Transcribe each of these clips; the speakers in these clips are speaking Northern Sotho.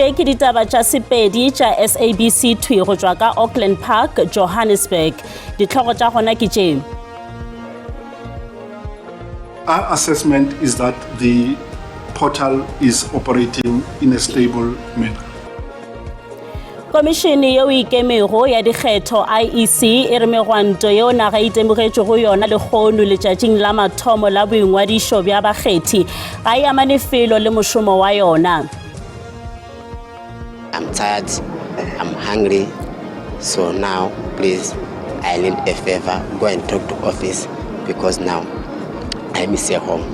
Tše ke ditaba tša Sepedi tša SABC thwi go tšwa ka Auckland Park, Johannesburg. Ditlhogo tša gona ke tše. Our assessment is that the portal is operating in a stable manner. Komišene yeo e ikemego ya dikgetho IEC e re megwanto yeo naga e itemogetšego yona lekgono letšatšing la mathomo la boingwadišo bja bakgethi ga e amane felo le mošomo wa yona. I'm tired, I'm hungry, so now please I need a favor, go and talk to office because now I miss a home.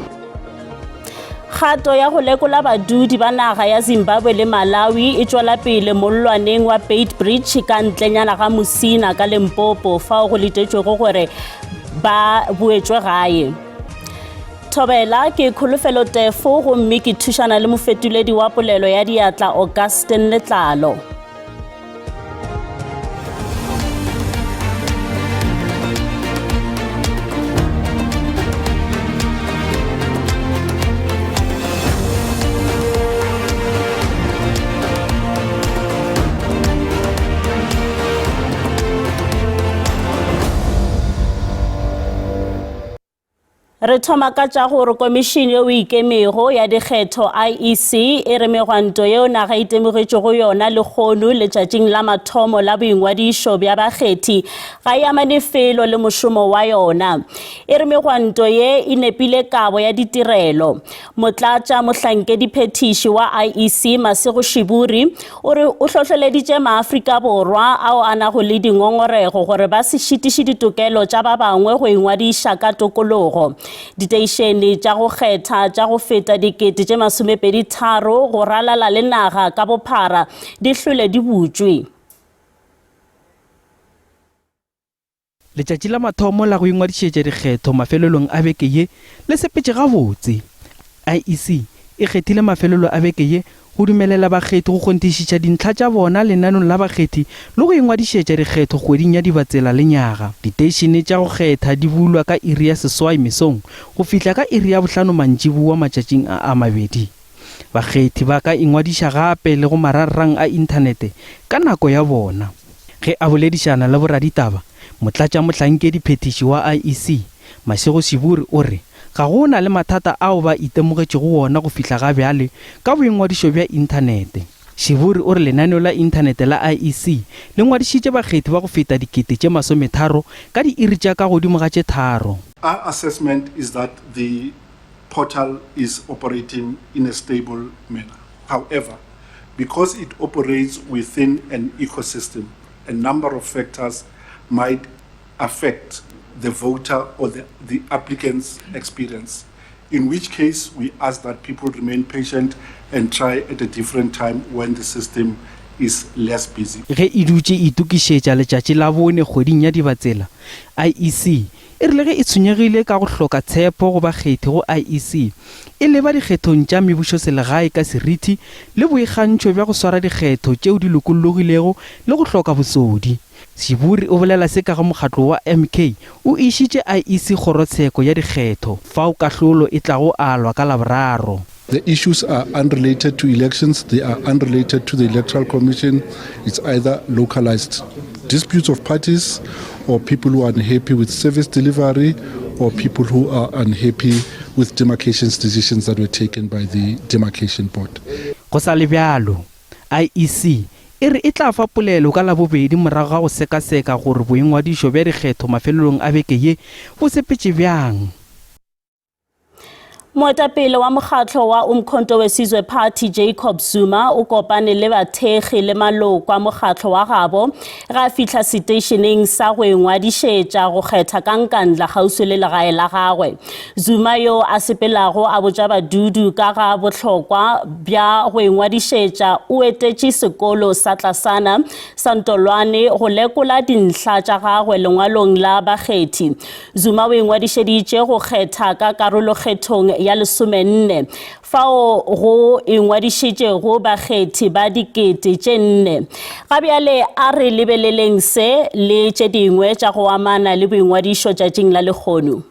Kgato ya go lekola badudi ba naga ya Zimbabwe le Malawi e tšwela pele mollwaneng wa Beitbridge ka ntlenyana ga Musina ka Limpopo fao go letetšwego gore ba boetšwe gae. Thobela ke Kholofelo Tefo gomme ke thušana le mofetoledi wa polelo ya diatla Augustin Letlalo. Re thoma ka tša gore komišene yeo e ikemego ya dikgetho IEC e re megwanto yeo naga e itemogetšego yona lekgono letšatšing la mathomo la boingwadišo bja bakgethi ga e amane felo le mošomo wa yona. E re megwanto ye e nepile kabo ya ditirelo. Motlatša mohlankediphethiši wa IEC Masego Shiburi o re o hlohleleditše maAfrika Borwa ao a nago le dingongorego gore ba se šitiše ditokelo tša ba bangwe go ingwadiša ka tokologo. Diteišene tša go kgetha tša go feta 23,000 go ralala le naga ka bophara di hlwele di butšwe. Letšatši la mathomo la go ingwadišetša dikgetho mafelelong a beke ye le sepetše gabotse. IEC e kgethile mafelelo a beke ye go dumelela bakgethi go kgonthišiša dintlha tša bona lenaneong la bakgethi le go ingwadišetša dikgetho kgweding ya Dibatsela lenyaga. Diteišene tša go kgetha di bulwa ka iri ya seswai mesong go fihla ka iri ya bohlano mantšiboa matšatšing a a mabedi. Bakgethi ba ka ingwadiša gape le go mararrang a inthanete ka nako ya bona. Ge a boledišana le boraditaba, motlatšamohlankedi-phethiši wa IEC, Mashego Shiburi o re ga go na le mathata ao ba itemogetšego wona go fihla ga bjale ka boingwadišo bja inthanete. Shiburi o re lenaneo la inthanete la IEC le ngwadišitše bakgethi ba go feta 30,000 ka diiri tša ka godimo ga tše tharo. Our assessment is that the portal is operating in a stable manner. However, because it operates within an ecosystem, a number of factors might affect the voter or the, the applicant's experience, in which case we ask that people remain patient and try at a different time when the system is less busy. Ge e dutše e itokišetša letšatši la bone kgweding ya Dibatsela, IEC E rile ge e tshwenyegile ka go hloka tshepo go bakgethi go IEC, e leba dikgethong tša mebušoselegae ka seriti le boikgantšho bja go swara dikgetho tšeo di lokollogilego le go hloka bosodi. Shiburi o bolela se ka ge mokgatlo wa MK o išitše IEC kgorotsheko ya dikgetho fao kahlolo e tlago alwa ka Laboraro. The issues are unrelated to elections, they are unrelated to the Electoral Commission. It's either localized disputes of parties or people who are unhappy with service delivery or people who are unhappy with demarcations decisions that were taken by the demarcation board. Go sa le bjalo, IEC e re e tla fa polelo ka Labobedi morago ga go sekaseka gore boingwadišo bja dikgetho mafelelong a beke ye bo sepetše bjang. Moetapele wa mokgatlo wa Umkhonto weSizwe Party Jacob Zuma o kopane le bathekgi le maloko a mokgatlo wa gabo ge a fihla seteišeneng sa go ingwadišetša go kgetha ka Nkandla kgauswi le legae la gagwe. Zuma yo a sepelago a botša badudu ka ga bohlokwa bja go ingwadišetša o etetše sekolo sa tlasana sa Ntolwane go lekola dintlha tša gagwe lengwalong la bakgethi. Zuma o ingwadišeditše go kgetha ka karolokgethong ya lesomenne fao go ingwadišitšego bakgethi ba 4000. Ga bjale a re lebeleleng se le tše dingwe tša go amana le boingwadišo tšatšing la lehono.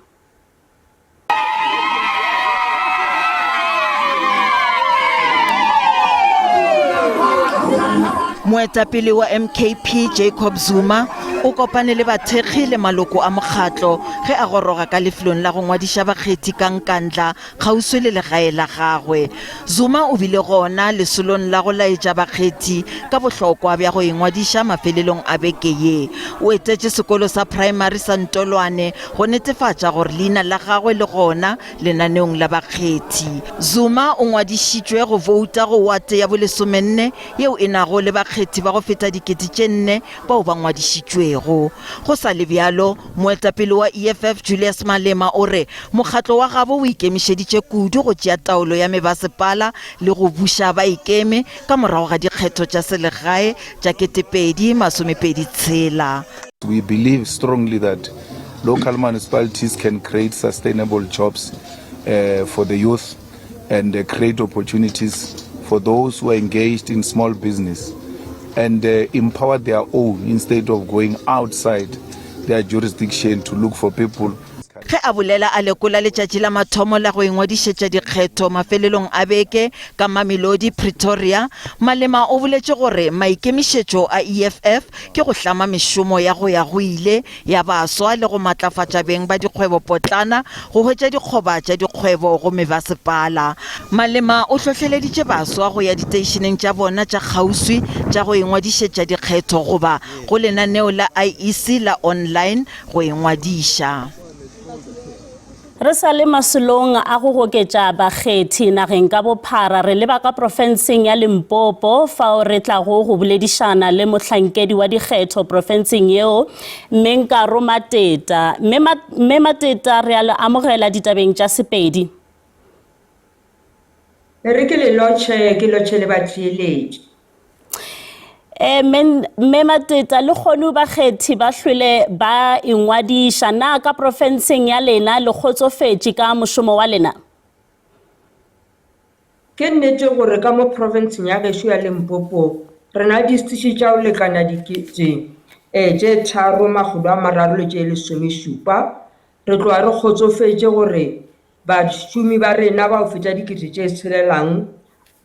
Moetapele wa MKP Jacob Zuma o kopane le bathekgi le maloko a mokgatlo ge a goroga ka lefelong la go ngwadiša bakgethi ka Nkandla kgauswi le legae la gagwe. Zuma o bile gona lesolong la go laetša bakgethi ka bohlokwa bja go ingwadiša mafelelong a beke ye. O etetše sekolo sa praemari sa Ntolwane go netefatša gore leina la gagwe le gona lenaneong la bakgethi. Zuma o ngwadišitšwe go bouta go wate ya bolesomenne yeo e nago le bakgethi ba go feta 4000 bao ba ngwadišitšwego. Go sa le bjalo, moetapele wa EFF Julius Malema o re mokgatlo wa gabo o ikemišeditše kudu go tšea taolo ya mebasepala le go buša ba ikeme ka morago ga dikgetho tša selegae tša 2026. We believe strongly that local municipalities can create sustainable jobs uh, for the youth and uh, create opportunities for those who are engaged in small business and uh, empower their own instead of going outside their jurisdiction to look for people. Ge a bolela a lekola letšatši la mathomo la go ingwadišetša dikgetho mafelelong a beke ka Mamelodi, Pretoria, Malema o boletše gore maikemišetšo a EFF ke go hlama mešomo ya go ya go ile ya baswa le go matlafatša beng ba dikgwebopotlana go hwetša dikgoba tša dikgwebo go mebasepala. Malema o hlohleleditše baswa go ya diteišeneng tša bona tša kgauswi tša go ingwadišetša dikgetho goba go lenaneo la IEC la online go ingwadiša. Re sa le masolong a go goketša bakgethi nageng ka bophara, re leba ka profenseng ya Limpopo fao re tlago go boledišana le mohlankedi wa dikgetho profenseng yeo, Mme Nkaro Mateta. Mme Mateta, re a le amogela ditabeng tša Sepedi. E re ke le lotšhe, ke lotšhe le batheeletši. Eh, mme Mateta, le kgone bakgethi ba hlwele ba ingwadiša. Na ka profenseng ya lena le kgotsofetše ka mošomo wa lena? Ke nnete gore ka mo profenseng ya gešo ya Limpopo re na le disitiši tša go lekana dikete eh, tše 3 3 le tše lesomešupa. Re tloga re kgotsofetše gore Bašomi ba rena ba go feta 6000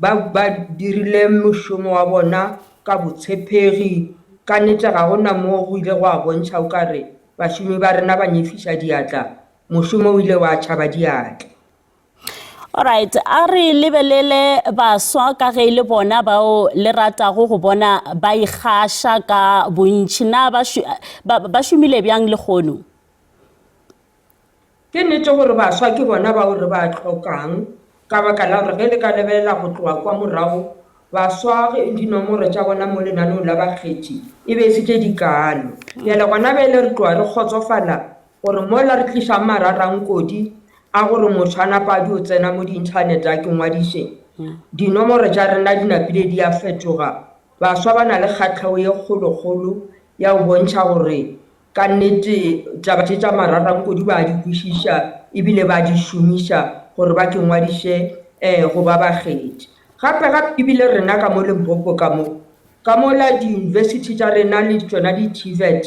ba ba dirile mošomo wa bona ka botshepegi. Ka nnete ga go na mo go ile gwa bontšha o ka re bašomi ba rena ba nyefiša diatla, mošomo o ile wa tšhaba diatla. Alright, a re lebelele baswa ka ge e le bona bao le ratago go bona ba ikgaša ka bontši. Na ba, ba, ba šomile bjang lehono? Ke nnete gore baswa ke bona bao re ba hlokang ka baka la gore ge le ka lebelela go tloga kwa morago, baswa dinomoro tša bona mo lenaneong la bakgethi e be e se tše dikaalo. Bjale gona bjale re tloga re kgotsofala gore mola re tlišang mararankodi a gore motho a napa a dio tsena mo di-internet a ke ngwadiše, dinomoro tša rena di napile di a fetoga. Baswa ba na le kgahlego ye kgolokgolo ya go bontšha gore Ka nnete taba tše tša mararankodi ba a di kwešiša ebile ba a di šomiša gore ba ke ngwadiše go ba bakgethi. Gape gape ebile rena ka mo Limpopo ka mo, ka mola diyunibesithi tša rena le tšona di-TVET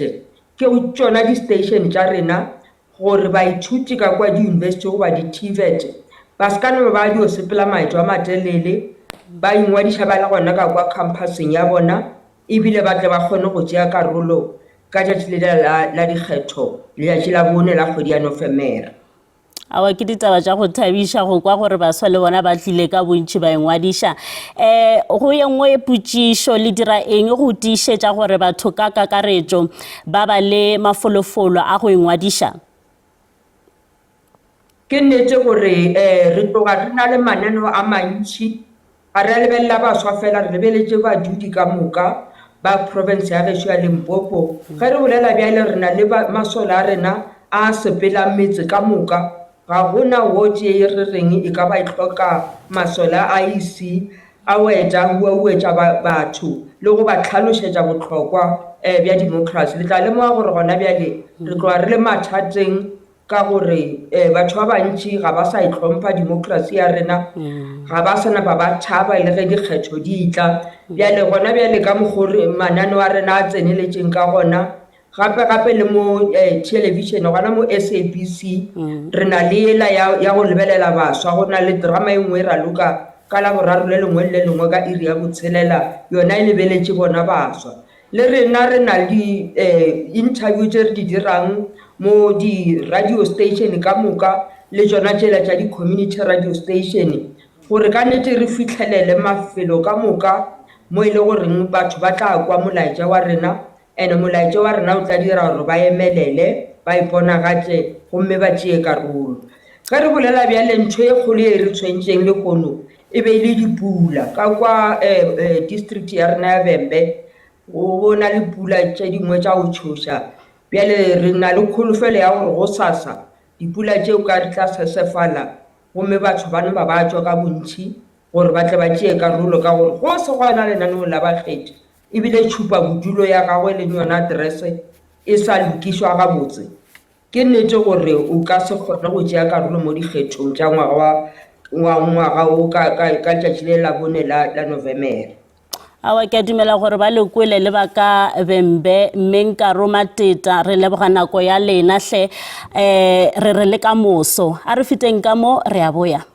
ke tšona di-station tša rena gore baithuti ka kua diyunibesithi goba di-TVET ba se ka no ba dio sepela maeto a matelele ba ingwadiša ba le gona ka kua campus-eng ya bona ebile ba tle ba kgone go tšea karolo ka tšatši le la, la dikgetho, letšatši la bone la kgwedi ya Nofemere. Aowa, ke ditaba tša go thabiša go kwa gore baswa le bona ba tlile ka bontši ba ingwadiša. Um go ye nngwe potšišo, le dira eng go tiišetša gore batho ka kakaretšo ba ba le mafolofolo a go ingwadiša? Ke nnete gore um re tloga re na le mananeo a mantši Ga re a lebelela baswa fela, re lebeletše badudi ka moka ba profense ya gešo ya Limpopo. Ge re bolela bjale re na le masole a rena a a sepelang metse ka moka. Ga go na ward ye re reng e ka ba e hloka masole a IEC a go eta a huauetša batho le go ba hlalošetša bohlokwa bja democracy. Le tla lemoga gore gona bjale re tloga re le mathateng ka gore batho ba bantši ga ba sa e hlompha democracy ya rena, ga ba sa napa ba thaba le ge dikgetho di tla. Bjale gona bjale ka mokgo re mananeo a rena a tseneletšeng ka gona, gape gape le mo thelebišene gona mo SABC re na le yela ya, ya go lebelela baswa, go na le drama e nngwe e raloka. ka Laboraro le lengwe le le lengwe ka iri ya botshelela, yona e lebeletše bona baswa. Le rena re na le di-interview tše re di dirang mo di-radio station ka moka le tšona tšela tša di-community radio station gore ka nnete re fihlelele mafelo ka moka mo e le goreng batho ba tla kwa molaetša wa rena and molaetša wa rena o tla dira gore ba emelele, ba iponagatše gomme ba tšee karolo. Ge re bolela bjale ntho e kgolo e re tshwentšeng lehono e be e le dipula ka kwa district ya rena ya Vhembe go na le pula tše dingwe tša go tšhoša. Bjale re na le kholofelo ya gore gosasa dipula tšeo ka di tla sesefala gomme batho ba no ba ba tšwa ka bontši gore ba tle ba tšee karolo ka gore go se gona lenaneo la bakgethi ebile tšhupa bodulo ya gagwe le yona aterese e sa lokišwa gabotse. Ke nnete gore o ka se kgone go tšea karolo mo dikgethong tša ngwaga wa wa ngwaga wo ka ka ka letšatši le la bone la la Novemere. Aowa, ke a dumela gore ba le kwele le ba ka Bembe, mme nka roma Teta. Re leboga nako ya lena hle. Um re re le ka moso. A re feteng ka mo, re a boya.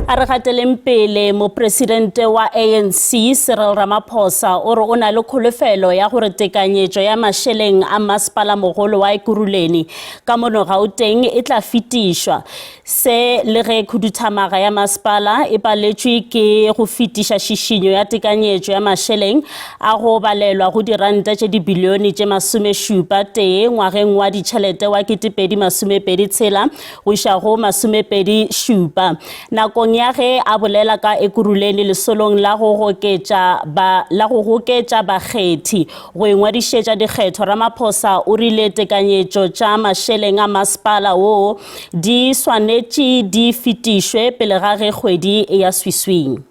A re gateleng pele, mopresidente wa ANC Cyril Ramaphosa o re o na le kholofelo ya gore tekanyetšo ya mašeleng a masepala-mogolo wa Ekurhuleni ka mono Gauteng e tla fetišwa. Se le ge khuduthamaga ya masepala e paletšwe ke go fetiša šišinyo ya tekanyetšo ya mašeleng a go balelwa go diranta tše dibilione tše masomešupa tee ngwageng wa ditšhelete wa 2026 go iša go 27. Nakong ya ge a bolela ka Ekurhuleni lesolong la go goketša ba la go goketša bakgethi go ingwadišetša dikgetho, Ramaphosa o rile tekanyetšo tša mašeleng a masepala woo di swanetše di fetišwe pele ga ge kgwedi e ya swiswing.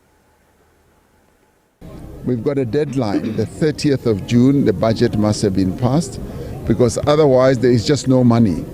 We've got a deadline, the 30th of June, the budget must have been passed, because otherwise there is just no money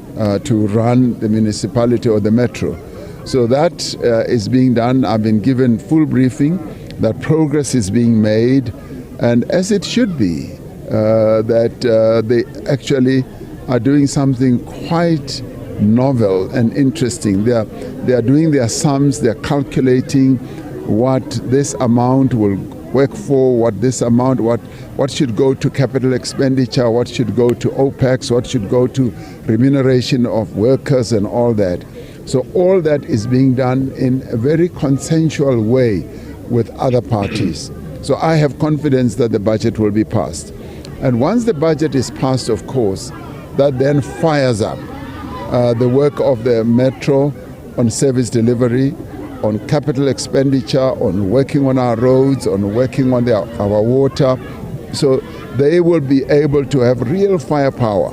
to run the municipality or the metro. So that is being done. I've been given full briefing that progress is being made, and as it should be, that they actually are doing something quite novel and interesting. They are doing their sums, they are calculating what this amount will work for, what this amount, what should go to capital expenditure, what should go to OPEX, what should go to remuneration of workers and all that. So all that is being done in a very consensual way with other parties. So I have confidence that the budget will be passed. And once the budget is passed, of course, that then fires up the work of the metro on service delivery, on capital expenditure, on working on our roads, on working on our water. So they will be able to have real firepower.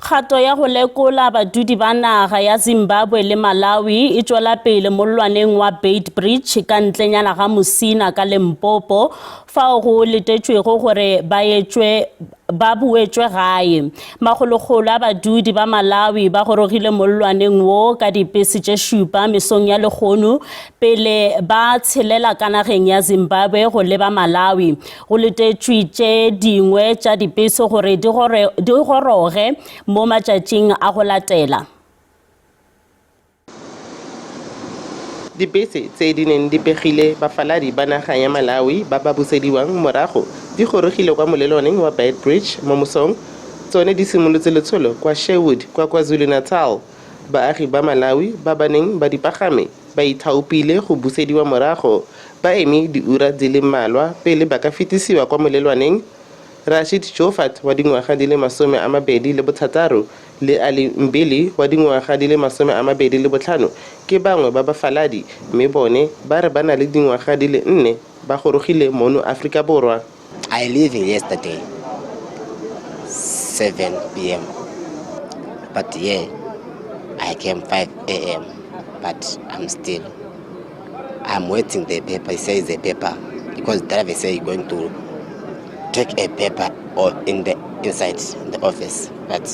Kgato ya go lekola badudi ba naga ya Zimbabwe le Malawi e tšwela pele mollwaneng wa Beitbridge ka ntlenyana ga Musina ka Limpopo fao go letetšwego gore ba etšwe ba boetšwe gae. Makgolokgolo a badudi ba Malawi ba gorogile mollwaneng wo ka dipese tše šupa mesong ya lehono pele ba tshelela ka nageng ya Zimbabwe go leba Malawi. Go letetšwe tše dingwe tša dipeso gore di goroge mo matšatšing a go latela. Dibese tse di neng di pegile bafaladi ba naga ya Malawi ba ba busediwang morago di gorogile kwa molelwaneng wa Beitbridge mo mosong. Tsone di simolotse letsholo kwa Sherwood kwa KwaZulu-Natal. Baagi ba Malawi ba ba neng ba di pagame ba ithaopile go busediwa morago ba eme diura di le mmalwa pele ba ka fetisiwa kwa molelwaneng. Rashid Jofat wa dingwaga di le 26 le Ali Mbili wa dingwaga di le 25 ke bangwe ba bafaladi mme bone ba re ba na le dingwaga di le nne ba gorogile mono Afrika Borwa. I leaving yesterday 7 pm but here I came 5 am but I'm still I'm waiting the paper. He says the paper because driver say going to take a paper or in the inside the office, but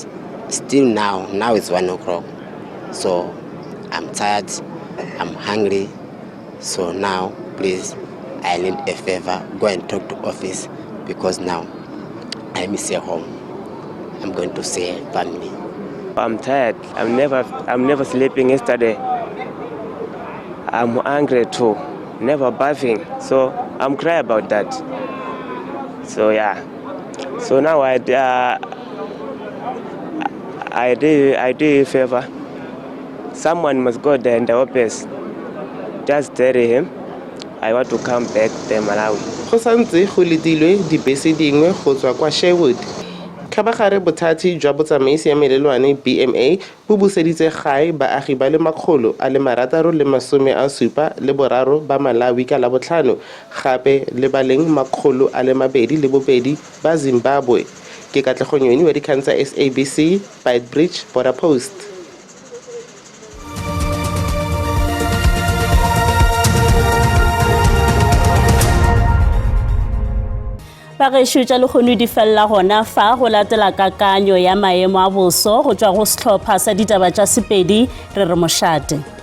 still now it's 1 o'clock, so I'm tired, I'm hungry, so now please I need a favor, go and talk to office because now I miss your home. I'm going to see family. I'm tired. I'm never I'm never sleeping yesterday. I'm angry too. Never bathing. So I'm cry about that. So yeah. So now I uh, I do I do you a favor. Someone must go there in the office. Just tell him I want to come back to Malawi. Go santse go letilwe dibese dingwe go tswa kwa Sherwood. Kgabagare bothati jwa botsamaisi ya melelwane BMA bo buseditse gae baagi ba le 673 ba Malawi ka Labotlhano gape le ba leng 202 ba Zimbabwe. Ke Katlego Nyoni wa dikgang tsa SABC, Beitbridge Border Post. Bagešo tša lekgono di felela gona fa go latela kakanyo ya maemo a boso go tšwa go sehlopha sa ditaba tša Sepedi re re mošate.